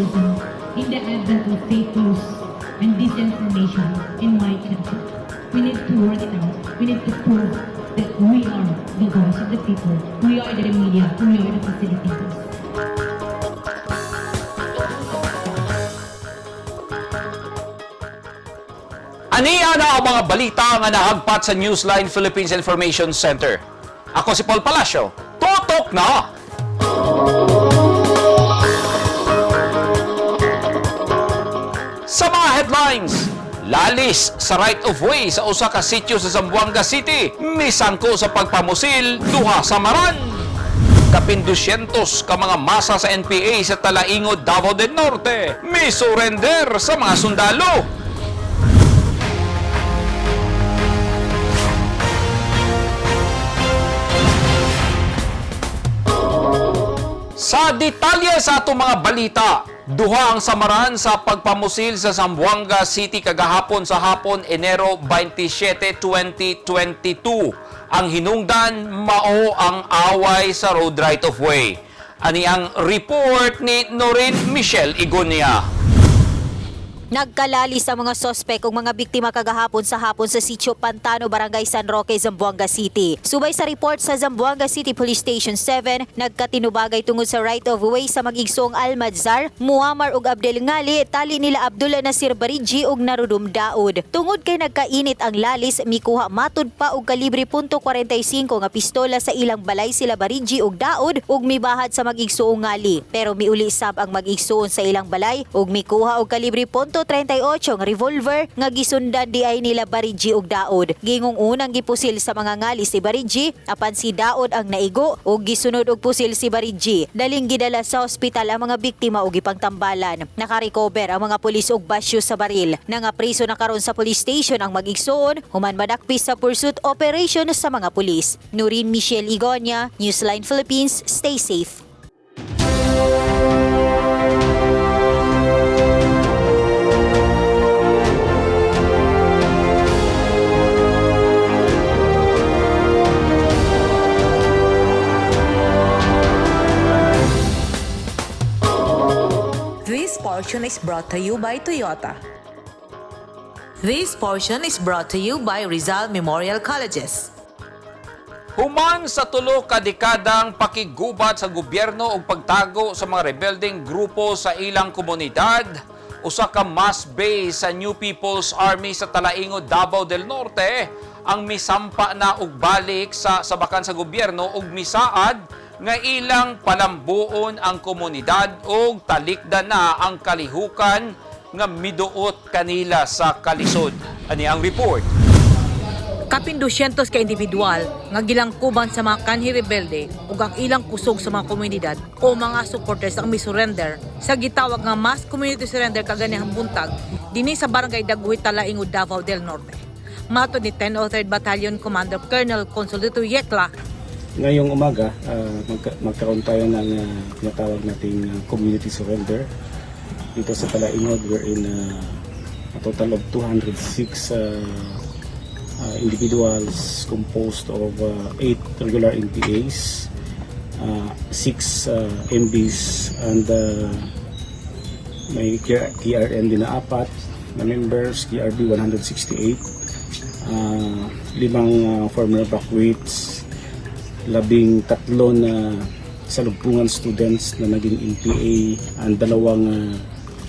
journalism in the advent of fake news and disinformation in my country. We need to work it out. We need to prove that we are the voice of the people. We are the media. We are the facilitators. Aniya na ang mga balita nga nahagpat sa Newsline Philippines Information Center. Ako si Paul Palacio. Tutok na! Sa mga headlines, lalis sa right of way sa usa ka sitio sa Zamboanga City, misangko sa pagpamusil duha sa Maran. Kapin 200 ka mga masa sa NPA sa Talaingod, Davao del Norte, misurrender sa mga sundalo. Sa detalye sa atong mga balita, duha ang samaran sa pagpamusil sa Zamboanga City kagahapon sa hapon, Enero 27, 2022. Ang hinungdan mao ang away sa road right of way. Ani ang report ni Norin Michelle Igonia. Nagkalali sa mga sospek ug mga biktima kagahapon sa hapon sa Sitio Pantano, Barangay San Roque, Zamboanga City. Subay sa report sa Zamboanga City Police Station 7, nagkatinubagay tungod sa right of way sa mag-igsoong Almadzar, Muammar ug Abdel Ngali, tali nila Abdullah Nasir Bariji ug Narudum Daud. Tungod kay nagkainit ang lalis, mikuha matud pa og kalibre .45 nga pistola sa ilang balay sila Bariji ug Daud ug mibahad sa mag-igsoong Ngali. Pero miuli sab ang mag-igsoon sa ilang balay ug mikuha og kalibre .38 nga revolver nga gisundan di ay nila Bariji ug Daud. Gingong unang gipusil sa mga ngali si Bariji apan si Daud ang naigo ug gisunod og pusil si Bariji. Daling gidala sa ospital ang mga biktima ug gipangtambalan. Nakarecover ang mga pulis og basyo sa baril. Nangapriso na karon sa police station ang mag-igsoon human madakpis sa pursuit operation sa mga pulis. Nurin Michelle Igonia, Newsline Philippines, stay safe. This portion is brought to you by Toyota. This portion is brought to you by Rizal Memorial Colleges. Human sa tulo ka dekadang pakigubat sa gobyerno ug pagtago sa mga rebeldeng grupo sa ilang komunidad, usa ka mass base sa New People's Army sa Talaingod, Davao del Norte ang misampa na og balik sa sabakan sa gobyerno ug misaad nga ilang palambuon ang komunidad ug talikdan na ang kalihukan nga miduot kanila sa kalisod. Ani ang report. Kapin 200 ka individual nga gilangkuban sa mga kanhi rebelde ug ang ilang kusog sa mga komunidad o mga supporters ang misurrender sa gitawag nga mass community surrender kaganihang buntag dinhi sa Barangay Daguhit, Talaingod, Davao del Norte. Matod ni 1003rd Battalion Commander Colonel Consolito Yekla, Ngayong umaga, magkaroon tayo ng tinatawag nating community surrender dito sa Talaingod wherein a total of 206 individuals composed of 8 regular NPAs, 6 MBs, and may KRN din na apat na members, KRB 168, limang former evacuates, 13 na salugpungan students na naging NPA, and dalawang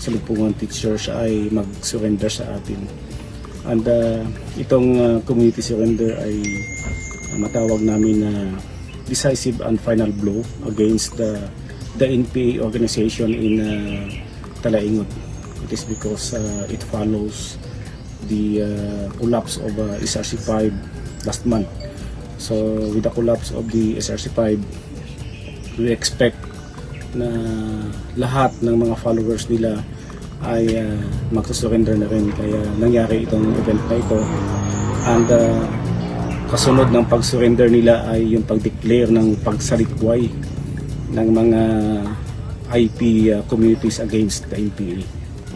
salugpungan teachers ay mag-surrender sa atin. And itong community surrender ay matawag namin na decisive and final blow against the NPA organization in Talaingod. It is because it follows the collapse of SRC-5 last month. So with the collapse of the SRC-5, we expect na lahat ng mga followers nila ay magsusurrender na rin. Kaya nangyari itong event na ito. And kasunod ng pag-surrender nila ay yung pag-declare ng pagsalikway ng mga IP communities against the NPA.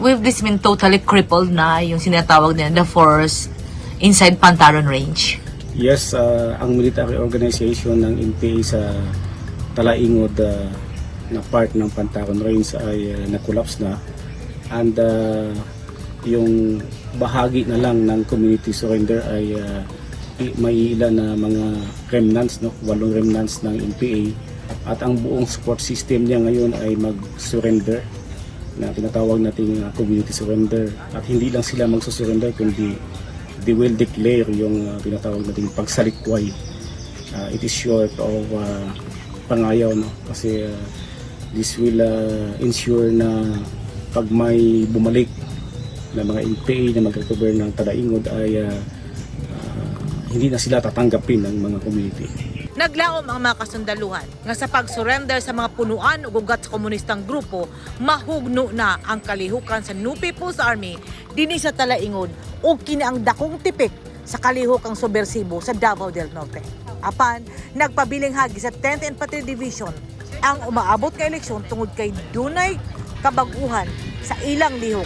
We've this been totally crippled na yung sinatawag nila the force inside Pantaron Range. Yes, ang military organization ng NPA sa Talaingod na part ng Pantaron Range ay na-collapse na and yung bahagi na lang ng community surrender ay may ilan na mga remnants, no? Walong remnants ng NPA at ang buong support system niya ngayon ay mag-surrender na tinatawag nating community surrender, at hindi lang sila magsusurrender kundi they will declare yung tinatawag nating pagsalikway. It is short of pangayaw, no? Kasi this will ensure na pag may bumalik na mga NPA na mag-recover ng Talaingod ay hindi na sila tatanggapin ng mga community. Naglaom ang mga kasundaluhan nga sa pag-surrender sa mga punuan ug ugat sa komunistang grupo, mahugno na ang kalihukan sa New People's Army dinhi sa Talaingod ug kini ang dakong tipik sa kalihukang subversibo sa Davao del Norte. Apan, nagpabiling hagi sa 10th Infantry Division ang umaabot nga eleksyon tungod kay dunay kabaguhan sa ilang lihok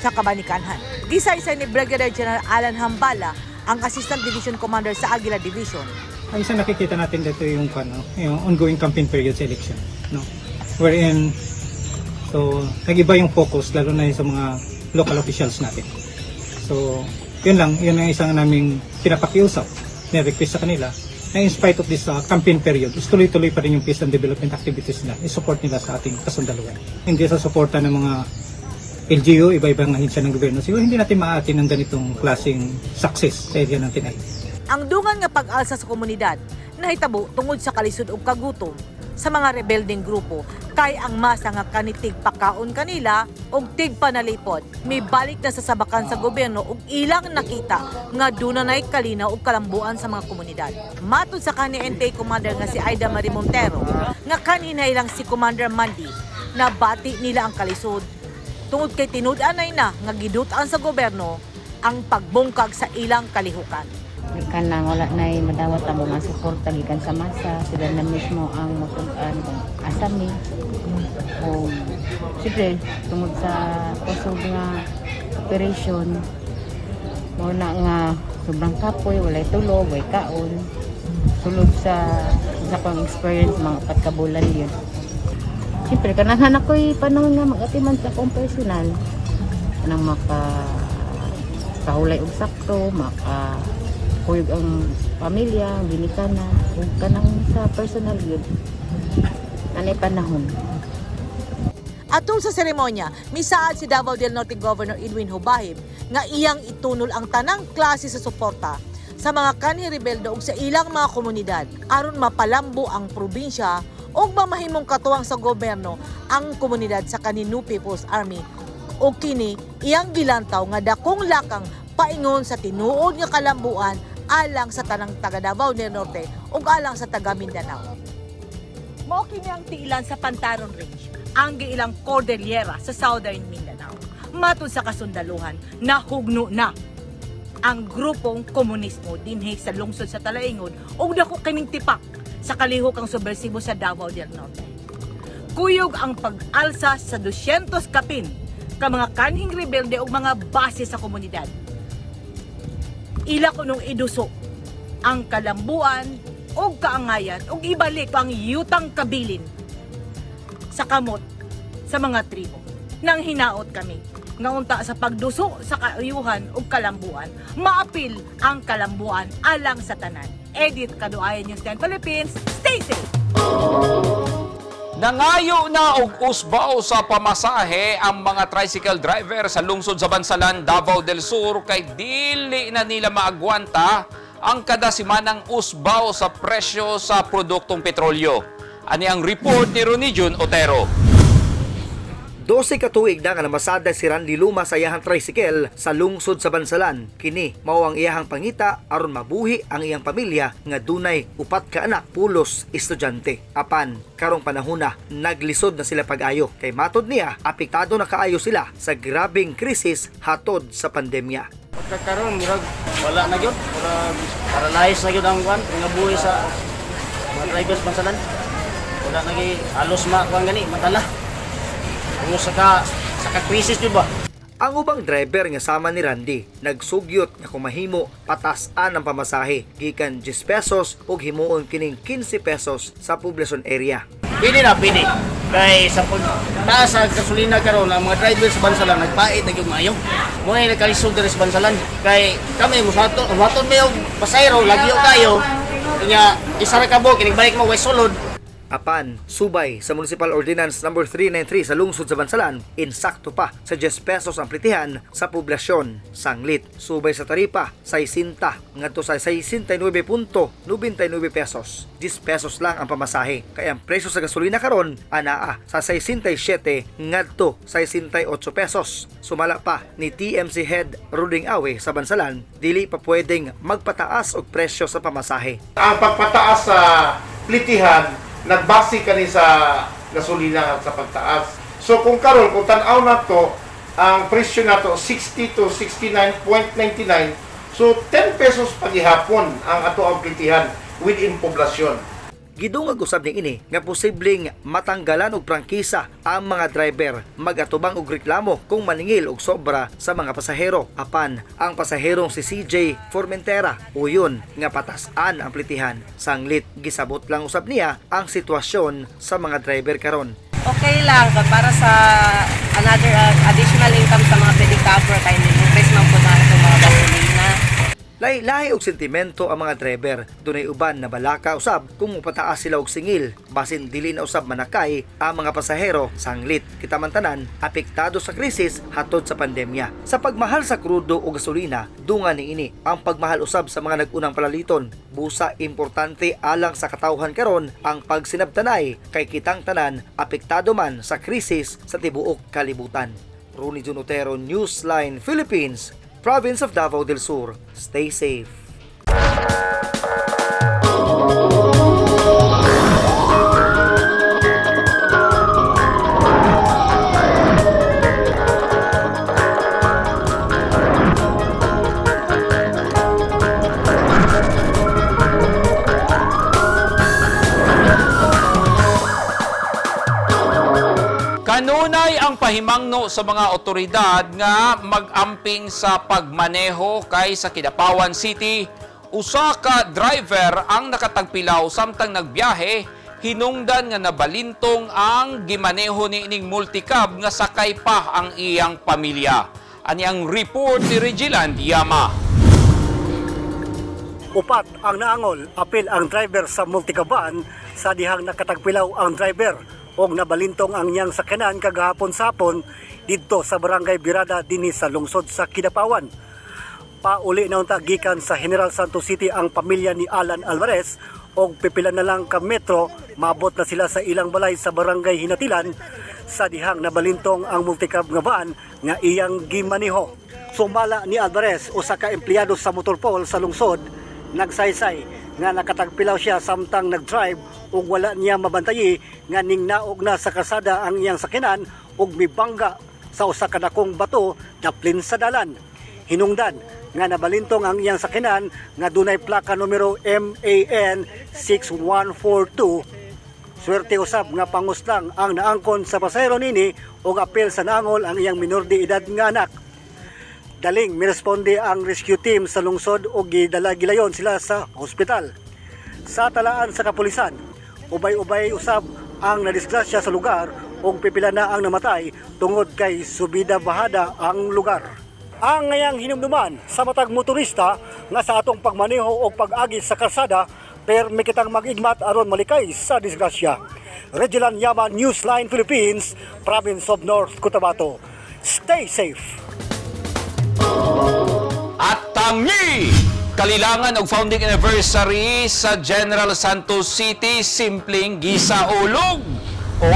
sa Kabanikanhan. Gisaysay ni Brigadier General Alan Hambala, ang Assistant Division Commander sa Aguila Division. Ang isa nakikita natin dito yung ano, yung ongoing campaign period sa election, no? Wherein so nag-iba yung focus lalo na yung sa mga local officials natin. So, yun lang, yun ang isang naming pinapakiusap na request sa kanila na in spite of this campaign period, is tuloy-tuloy pa rin yung peace and development activities nila, i-support nila sa ating kasundaluhan. Hindi sa suporta ng mga LGU, iba-ibang ahensya ng gobyerno. Siguro hindi natin maatin ng ganitong klaseng success sa area ng Tinay. Ang dungan nga pag-alsa sa komunidad nahitabo tungod sa kalisod ug kagutom sa mga rebeldeng grupo kay ang masa nga kanitig pakaon kanila ug tigpanalipod mibalik na sa sabakan sa gobyerno ug ilang nakita nga dunay kalinaw ug kalambuan sa mga komunidad. Matud sa kanhi NPA commander nga si Aida Marie Montero nga kanhinay lang si Commander Mandy, nabati nila ang kalisod tungod kay tinud-anay na nga gidut-an sa gobyerno ang pagbungkag sa ilang kalihukan. Kanang wala na madawat ang mga suporta gikan sa masa, sila na mismo ang matug-an kung asa mi. O siyempre tungod sa kusog nga operation mo na nga sobrang kapoy, walay tulog, walay kaon. Sulod sa akong experience, mga 4 ka bulan yun. Siyempre kanahan ako'y panahon nga mag-atiman sa akong personal, kanang maka kahulay og sakto, maka kuyog ang pamilya, ginikana, ug kanang sa personal yun. Anay panahon. Atol sa seremonya, misaad si Davao del Norte Governor Edwin Hubahib nga iyang itunol ang tanang klase sa suporta sa mga kanhi rebelde ug sa ilang mga komunidad aron mapalambo ang probinsya ug mamahimong katuwang sa gobyerno ang komunidad sa kanhi New People's Army, ug kini iyang gilantaw nga dakong lakang paingon sa tinuod nga kalambuan alang sa tanang taga Davao del Norte ug alang sa taga Mindanao. Mao kini ang tiilan sa Pantaron Range, ang giilang Cordillera sa Southern Mindanao. Matud sa kasundaluhan, nahugno na ang grupong komunismo dinhi sa lungsod sa Talaingod ug dako kining tipak sa kalihokang subversibo sa Davao del Norte. Kuyog ang pag-alsa sa 200 kapin ka mga kanhing rebelde ug mga base sa komunidad. Ila kunong iduso ang kalambuan ug kaangayan ug ibalik ang yutang kabilin sa kamot sa mga tribo. Nang hinaot kami nga unta sa pagduso sa kaayuhan ug kalambuan, maapil ang kalambuan alang sa tanan. Edith Kaduayan, News 10 Philippines. Stay safe! Nangayo na og usbaw sa pamasahe ang mga tricycle driver sa lungsod sa Bansalan, Davao del Sur kay dili na nila maagwanta ang kada simanang usbaw sa presyo sa produktong petrolyo. Ani ang report ni Ronnie Jun Otero. 12 ka tuig na nga namasada si Randy Luma sa iyahang tricycle sa lungsod sa Bansalan. Kini mao ang iyahang pangita aron mabuhi ang iyang pamilya nga dunay upat ka anak pulos estudyante. Apan karong panahona naglisod na sila pag-ayo kay matod niya apektado na kaayo sila sa grabeng krisis hatod sa pandemya. Pagkakaroon, murag wala na gyud, murag paralyzed na gyud ang kwan, nga buhi sa mga drivers Bansalan. Wala na gyud halos ma kuan gani, matala. Kung sa ka crisis gyud ba? Ang ubang driver nga sama ni Randy nagsugyot nga kung mahimo patas-an ang pamasahe gikan 10 pesos ug himuon kining 15 pesos sa poblasyon area. Pwede na, pwede. Kay sa pagtaas sa gasolina karon ang mga driver sa Bansalan nagpait na gyud maayo. Mo ay nagkalisod diri sa Bansalan. Kay kami musato, muhaton mi og pasayro lagyo kayo. Nya isa ra ka buok balik mo way sulod. Apan, subay sa Municipal Ordinance Number 393 sa lungsod sa Bansalan, insakto pa sa 10 pesos ang plitihan sa poblasyon. Sanglit, subay sa taripa, 60 ngadto sa 69.99 pesos. 10 pesos lang ang pamasahe. Kaya ang presyo sa gasolina karon anaa sa 67 ngadto 68 pesos. Sumala pa ni TMC Head Ruding Awe sa Bansalan, dili pa pwedeng magpataas og presyo sa pamasahe. Ang pagpataas sa plitihan, nagbase kani sa gasolina at sa pagtaas. So kung karon kung tan-aw nato ang presyo nato 60 to 69.99, so 10 pesos pagihapon ang ato ang plitihan within poblasyon. Gidungag usab ni ini nga posibleng matanggalan og prangkisa ang mga driver magatubang og reklamo kung maningil og sobra sa mga pasahero. Apan ang pasaherong si CJ Formentera uyon nga patas-an ang plitihan. Sanglit gisabot lang usab niya ang sitwasyon sa mga driver karon. Okay lang para sa another additional income sa mga pedicab kay increase man po na itong mga gasolina. Lahi-lahi og sentimento ang mga driver. Dunay uban na balaka usab kung mopataas sila og singil. Basin dili na usab manakay ang mga pasahero sanglit. Kita man tanan apektado sa krisis hatod sa pandemya. Sa pagmahal sa krudo o gasolina, dunga niini ang pagmahal usab sa mga nag-unang palaliton. Busa importante alang sa katawhan karon ang pagsinabtanay kay kitang tanan apektado man sa krisis sa tibuok kalibutan. Rooney Junotero, Newsline Philippines, Province of Davao del Sur. Stay safe. Kanunay ang pahimangno sa mga otoridad nga mag-amping sa pagmaneho kay sa Kidapawan City, usa ka driver ang nakatagpilaw samtang nagbiyahe, hinungdan nga nabalintong ang gimaneho niining multicab nga sakay pa ang iyang pamilya. Ani ang report ni Regiland Yama. Upat ang naangol, apil ang driver sa multicaban sa dihang nakatagpilaw ang driver og nabalintong ang niyang sakyanan kagahapon sapon didto sa Barangay Birada dinhi sa lungsod sa Kidapawan. Pauli na unta gikan sa General Santos City ang pamilya ni Alan Alvarez og pipila na lang ka metro maabot na sila sa ilang balay sa Barangay Hinatilan sa dihang nabalintong ang multicab nga van nga iyang gimaniho. Sumala ni Alvarez usa ka empleyado sa motor pole sa lungsod, nagsaysay nga nakatagpilaw siya samtang nagdrive ug wala niya mabantayi nga ningnaog na sa kasada ang iyang sakyanan ug mibangga sa usa ka dakong bato daplin sa dalan. Hinungdan nga nabalintong ang iyang sakyanan nga dunay plaka numero MAN 6142. Swerte usab nga panguslang ang naangkon sa pasahero nini ug apel sa naangol ang iyang minor de edad nga anak. Daling miresponde ang rescue team sa lungsod ug gidala gilayon sila sa ospital. Sa talaan sa kapulisan, ubay-ubay usab ang nadisgrasya sa lugar ug pipila na ang namatay tungod kay subida bahada ang lugar. Ang ngayang hinumduman sa matag motorista nga sa atong pagmaneho o pag-agi sa kalsada, permi kitang mag-igmat aron malikay sa disgrasya. Regilan Yama, Newsline Philippines, Province of North Cotabato. Stay safe! At tangi! Kalilangan og founding anniversary sa General Santos City, simpleng gisaulog o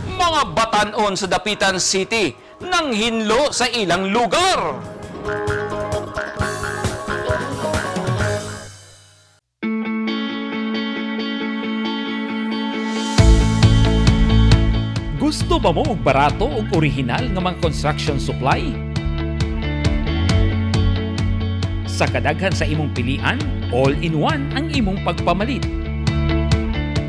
mga batanon sa Dapitan City nang hinlo sa ilang lugar. Gusto ba mo og barato og orihinal nga mga construction supply? Sa kadaghan sa imong pilian, all-in-one ang imong pagpamalit.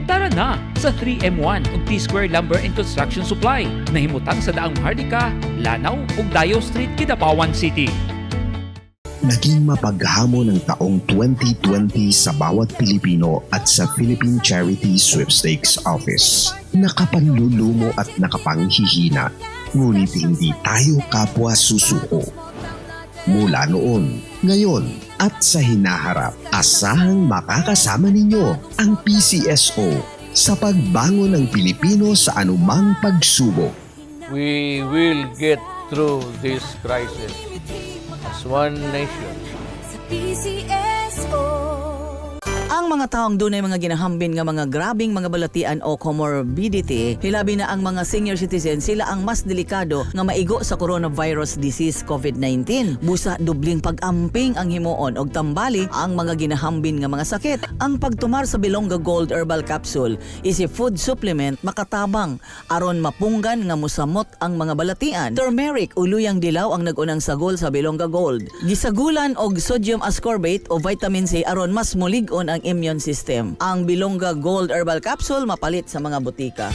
Tara na sa 3M1 ug T-Square Lumber and Construction Supply na himutang sa Daang Maharlika, Lanao ug Dayo Street, Kidapawan City. Naging mapaghamon ang taong 2020 sa bawat Pilipino at sa Philippine Charity Sweepstakes Office. Nakapanlulumo at nakapanghihina, ngunit hindi tayo kapwa susuko. Mula noon, ngayon at sa hinaharap, asahang makakasama ninyo ang PCSO sa pagbangon ng Pilipino sa anumang pagsubok. We will get through this crisis as one nation. PCSO. Ang mga taong dunay mga ginahambin nga mga grabing mga balatian o comorbidity, hilabi na ang mga senior citizen, sila ang mas delikado nga maigo sa coronavirus disease COVID-19. Busa dubling pag-amping ang himuon og tambali ang mga ginahambin nga mga sakit. Ang pagtumar sa Bilongga Gold Herbal Capsule is a food supplement makatabang aron mapunggan nga musamot ang mga balatian. Turmeric o luyang dilaw ang nagunang sagol sa Bilongga Gold. Gisagulan og sodium ascorbate o vitamin C aron mas mulig-on ang immune system. Ang Bilongga Gold Herbal Capsule mapalit sa mga butika.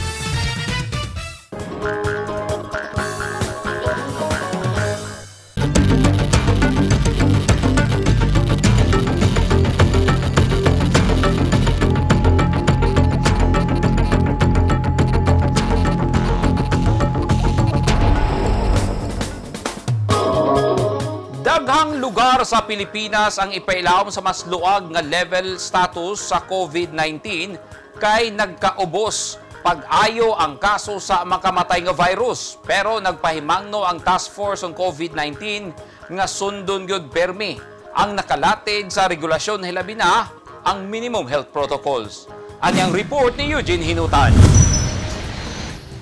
Daghang lugar sa Pilipinas ang ipailawom sa mas luag nga level status sa COVID-19 kay nagkaubos pag-ayo ang kaso sa makamatay nga virus. Pero nagpahimangno ang Task Force on COVID-19 nga sundon gyud permi ang nakalatid sa regulasyon hilabi na ang minimum health protocols. Anyang report ni Eugene Hinutan.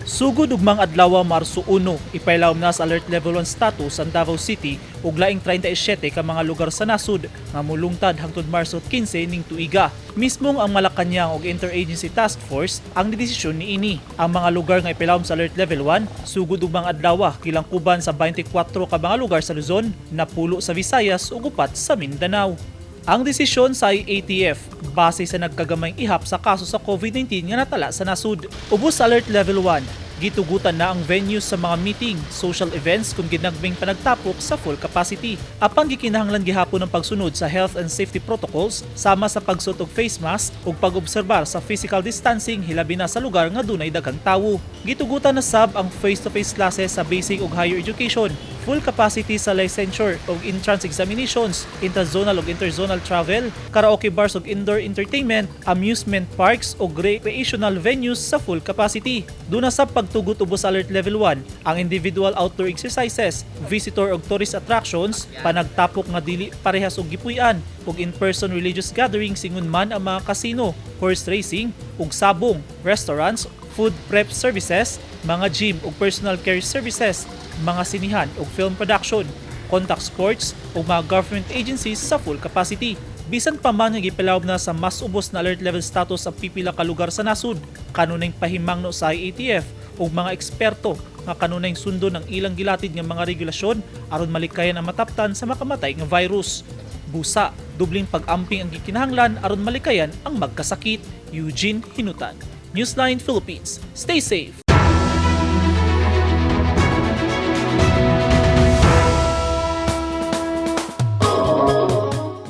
Sugod ugmang adlaw Marso 1, ipailawom na sa Alert Level 1 status ang Davao City ug laing 37 ka mga lugar sa nasud nga mulungtad hangtod Marso 15 ning tuiga. Mismong ang Malacañang ug Interagency Task Force ang didesisyon niini. Ang mga lugar nga ipilawom sa Alert Level 1 sugod ugmang adlaw kilangkuban sa 24 ka mga lugar sa Luzon, napulo sa Visayas ug upat sa Mindanao. Ang desisyon sa IATF base sa nagkagamayng ihap sa kaso sa COVID-19 nga natala sa nasud. Ubos sa Alert Level 1, gitugutan na ang venues sa mga meeting, social events kung ginagming panagtapok sa full capacity. Apang gikinahanglan gihapon ang pagsunod sa health and safety protocols sama sa pagsuot og face mask ug pag-obserbar sa physical distancing hilabi na sa lugar nga dunay daghang tawo. Gitugutan na sab ang face-to-face classes sa basic ug higher education, full capacity sa licensure ug entrance examinations, intrazonal ug interzonal travel, karaoke bars ug indoor entertainment, amusement parks ug recreational venues sa full capacity. Duna sa pagtugot ubos alert level 1 ang individual outdoor exercises, visitor ug tourist attractions, panagtapok nga dili parehas og gipuy-an ug in-person religious gatherings ingon man ang mga casino, horse racing ug sabong, restaurants, food prep services, mga gym ug personal care services, mga sinihan ug film production, contact sports ug mga government agencies sa full capacity. Bisan pa man nga gipilawom na sa mas ubos na alert level status ang pipila ka lugar sa nasud, kanunay pahimangno sa IATF ug mga eksperto nga kanunay sundon ang ilang gilatid nga mga regulasyon aron malikayan ang mataptan sa makamatay nga virus. Busa, dubling pag-amping ang gikinahanglan aron malikayan ang magkasakit. Eugene Hinutan, Newsline Philippines. Stay safe.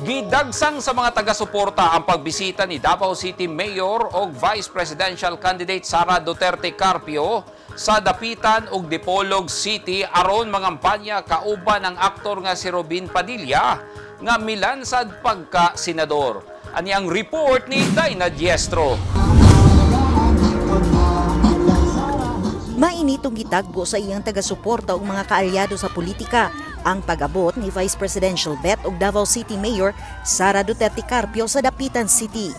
Gidagsang sa mga taga-suporta ang pagbisita ni Davao City Mayor og Vice Presidential Candidate Sara Duterte Carpio sa Dapitan ug Dipolog City aron mangampanya kauban ang aktor nga si Robin Padilla nga milansad pagka-senador. Ani ang report ni Dayna Diestro. Mainitong gitagbo sa iyang taga-suporta ug mga kaalyado sa politika ang pag-abot ni Vice Presidential bet ug Davao City Mayor Sara Duterte Carpio sa Dapitan City.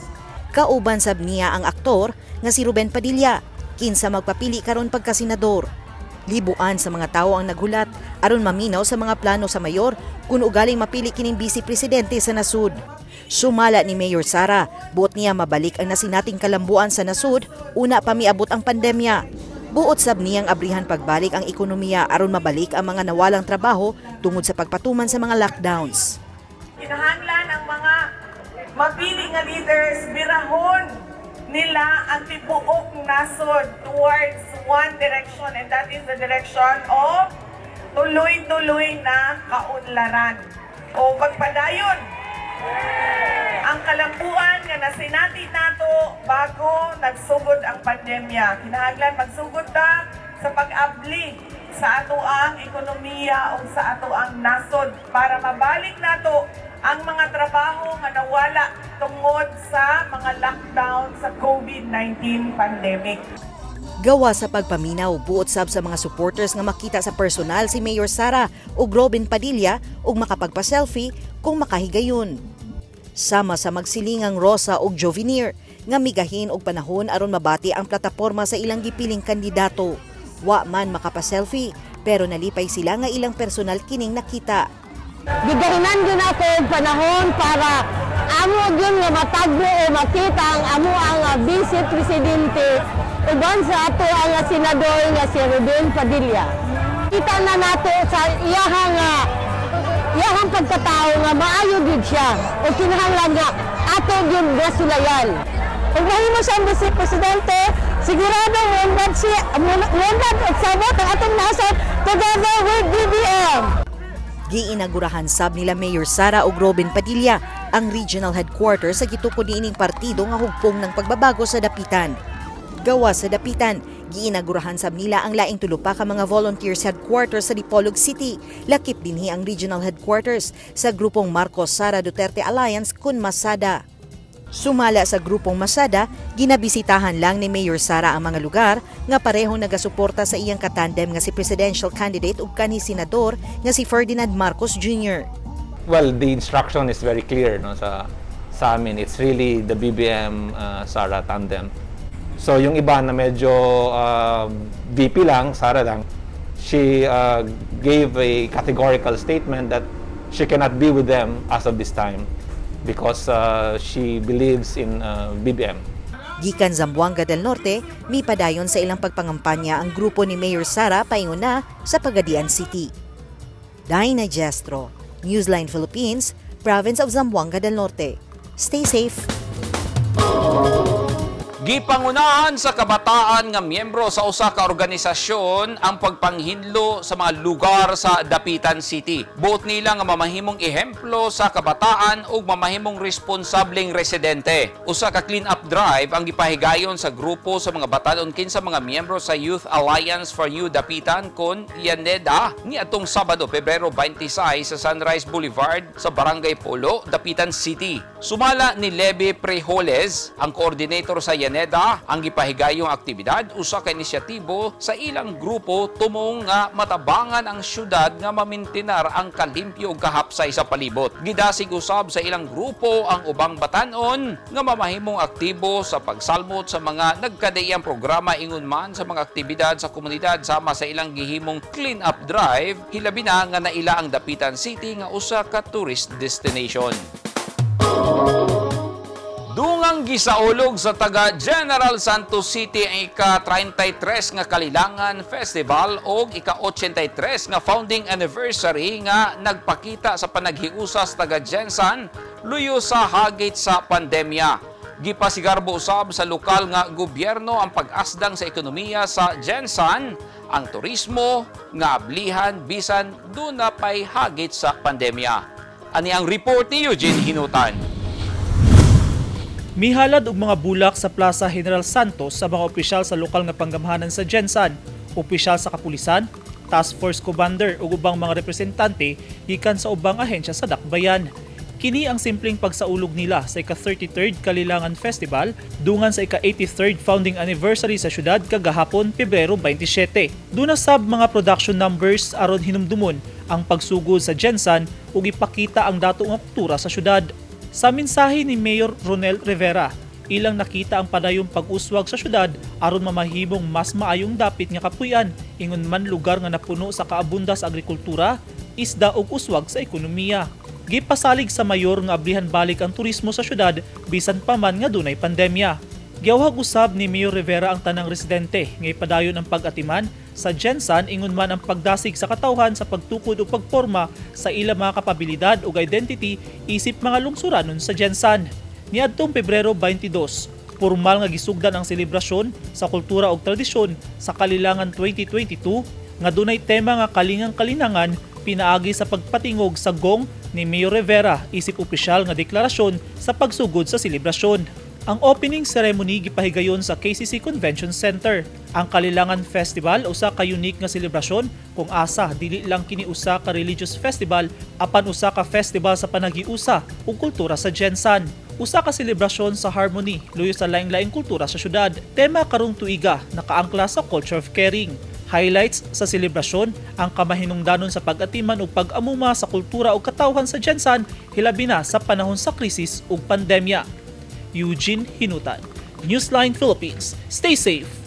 Kauban sab niya ang aktor nga si Ruben Padilla, kinsa magpapili karon pagkasenador. Libuan sa mga tawo ang naghulat aron maminaw sa mga plano sa mayor kung ugaling mapili kining vice presidente sa nasud. Sumala ni Mayor Sara, buot niya mabalik ang nasinating kalambuan sa nasud una pa miabot ang pandemya. Buot sab niyang abrihan pagbalik ang ekonomiya aron mabalik ang mga nawalang trabaho tungod sa pagpatuman sa mga lockdowns. Kinahanglan ang mga mapili nga leaders birahon nila ang tibuok nasod towards one direction, and that is the direction of tuloy-tuloy na kaunlaran. O magpadayon ang kalambuan nga nasinati nato bago nagsugod ang pandemya. Kinahanglan magsugod ta sa pag-abli sa ato ang ekonomiya o sa ato ang nasod para mabalik nato ang mga trabaho nga nawala tungod sa mga lockdown sa COVID-19 pandemic. Gawa sa pagpaminaw, buot sab sa mga supporters nga makita sa personal si Mayor Sara ug Robin Padilla ug makapagpa-selfie kung makahigayon. Sama sa magsilingang Rosa ug Jovenir nga migahin og panahon aron mabati ang plataporma sa ilang gipiling kandidato. Wa man makapa-selfie pero nalipay sila nga ilang personal kining nakita. Gigahinan gyud ako og panahon para amo gyud nga matagbo o makita ang amo ang vice presidente uban sa ato ang senador nga si Robin Padilla. Kita na nato sa iyahang pagkatao nga maayo gyud siya o kinahanglan nga ato gyud nga sulayan. Kung mahimo siya ang vice presidente, sigurado muundad siya, muundad at sabot ang atong nasod together with BBM. Giinagurahan sab nila Mayor Sara ug Robin Padilla ang regional headquarters sa gitukod niining partido nga Hugpong ng Pagbabago sa Dapitan. Gawa sa Dapitan, giinagurahan sab nila ang laing tulo pa ka mga volunteers headquarters sa Dipolog City. Lakip dinhi ang regional headquarters sa grupong Marcos Sara Duterte Alliance kun Masada. Sumala sa grupong Masada, ginabisitahan lang ni Mayor Sara ang mga lugar nga parehong nagasuporta sa iyang katandem nga si presidential candidate ug kanhi senador nga si Ferdinand Marcos Jr. Well, the instruction is very clear, no, sa amin. It's really the BBM Sara tandem. So yung iba na medyo VP lang, Sara lang, she gave a categorical statement that she cannot be with them as of this time because she believes in BBM. Gikan Zamboanga del Norte, mipadayon sa ilang pagpangampanya ang grupo ni Mayor Sara paingon na sa Pagadian City. Dinah Gestro, Newsline Philippines, Province of Zamboanga del Norte. Stay safe. Gipangunahan sa kabataan nga miyembro sa usa ka organisasyon ang pagpanghinlo sa mga lugar sa Dapitan City. Buot nila nga mamahimong ehemplo sa kabataan ug mamahimong responsableng residente. Usa ka clean up drive ang gipahigayon sa grupo sa mga batanon kinsa mga miyembro sa Youth Alliance for New Dapitan kon Yaneda niadtong Sabado, Pebrero 26 sa Sunrise Boulevard sa Barangay Polo, Dapitan City. Sumala ni Lebe Prejoles, ang coordinator sa Yaneda, ang gipahigayong aktibidad usa ka inisyatibo sa ilang grupo tumong nga matabangan ang syudad nga mamintinar ang kalimpyo ug kahapsay sa palibot. Gidasig usab sa ilang grupo ang ubang batanon nga mamahimong aktibo sa pagsalmot sa mga nagkadaiyang programa ingon man sa mga aktibidad sa komunidad sama sa ilang gihimong clean up drive, hilabi na nga naila ang Dapitan City nga usa ka tourist destination. Dungang gisaulog sa taga General Santos City ang ika-33 nga Kalilangan Festival o ika-83 nga founding anniversary nga nagpakita sa panaghiusa sa taga GenSan luyo sa hagit sa pandemya. Gipasigarbo usab sa lokal nga gobyerno ang pag-asdang sa ekonomiya sa GenSan, ang turismo nga ablihan bisan duna pay hagit sa pandemya. Ani ang report ni Eugene Hinutan. Mihalad og mga bulak sa Plaza General Santos sa mga opisyal sa lokal nga panggamhanan sa GenSan, opisyal sa kapulisan, task force commander ug ubang mga representante gikan sa ubang ahensya sa dakbayan. Kini ang simpleng pagsaulog nila sa ika-33rd Kalilangan Festival dungan sa ika-83rd founding anniversary sa syudad kagahapon, Pebrero 27. Duna sab mga production numbers aron hinumdumon ang pagsugod sa GenSan ug ipakita ang dato nga kultura sa syudad. Sa mensahe ni Mayor Ronel Rivera, ilang nakita ang padayong pag-uswag sa syudad aron mamahimong mas maayong dapit nga kapuy-an ingon man lugar nga napuno sa kaabunda sa agrikultura, isda ug uswag sa ekonomiya. Gipasalig sa mayor nga ablihan balik ang turismo sa syudad bisan pa man nga dunay pandemya. Giawhag usab ni Mayor Rivera ang tanang residente nga ipadayon ang pag-atiman sa GenSan ingon man ang pagdasig sa katawhan sa pagtukod o pagporma sa ilang mga kapabilidad ug identity isip mga lungsuranon sa GenSan. Niadtong Pebrero 22, formal nga gisugdan ang selebrasyon sa kultura ug tradisyon sa Kalilangan 2022 nga dunay tema nga Kalingang Kalinangan. pinaagi sa pagpatingog sa gong ni Mayor Rivera isip opisyal nga deklarasyon sa pagsugod sa selebrasyon. Ang opening ceremony gipahigayon sa KCC Convention Center. Ang Kalilangan Festival usa ka unique nga selebrasyon kung asa dili lang kini usa ka religious festival apan usa ka festival sa panagiusa ug kultura sa GenSan. Usa ka selebrasyon sa harmony luyo sa laing-laing kultura sa syudad. Tema karong tuiga nakaangkla sa culture of caring. Highlights sa selebrasyon ang kamahinungdanon sa pag-atiman ug pag-amuma sa kultura ug katawhan sa GenSan, hilabi na sa panahon sa krisis ug pandemya. Eugene Hinutan, Newsline Philippines. Stay safe.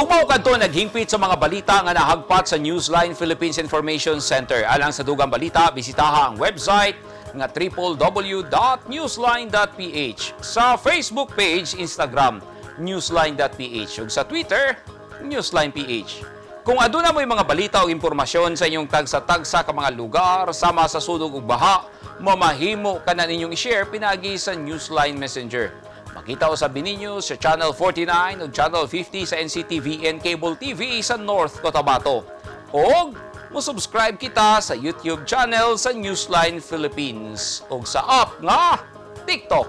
Ug mao kadto naghingpit sa mga balita nga nahagpat sa Newsline Philippines Information Center. Alang sa dugang balita, bisitaha ang website nga www.newsline.ph, sa Facebook page, Instagram, newsline.ph, ug sa Twitter, newsline.ph. Kung aduna mo'y mga balita o impormasyon sa inyong tagsa-tagsa ka mga lugar sama sa sunog ug baha, mamahimo ka na ninyong i-share pinagi sa Newsline Messenger. Makita usab ninyo sa Channel 49 ug Channel 50 sa NCTVN Cable TV sa North Cotabato. Og mo-subscribe kita sa YouTube channel sa Newsline Philippines ug sa app nga TikTok.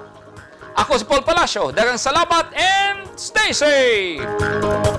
Ako si Paul Palacio. Daghang salamat and stay safe!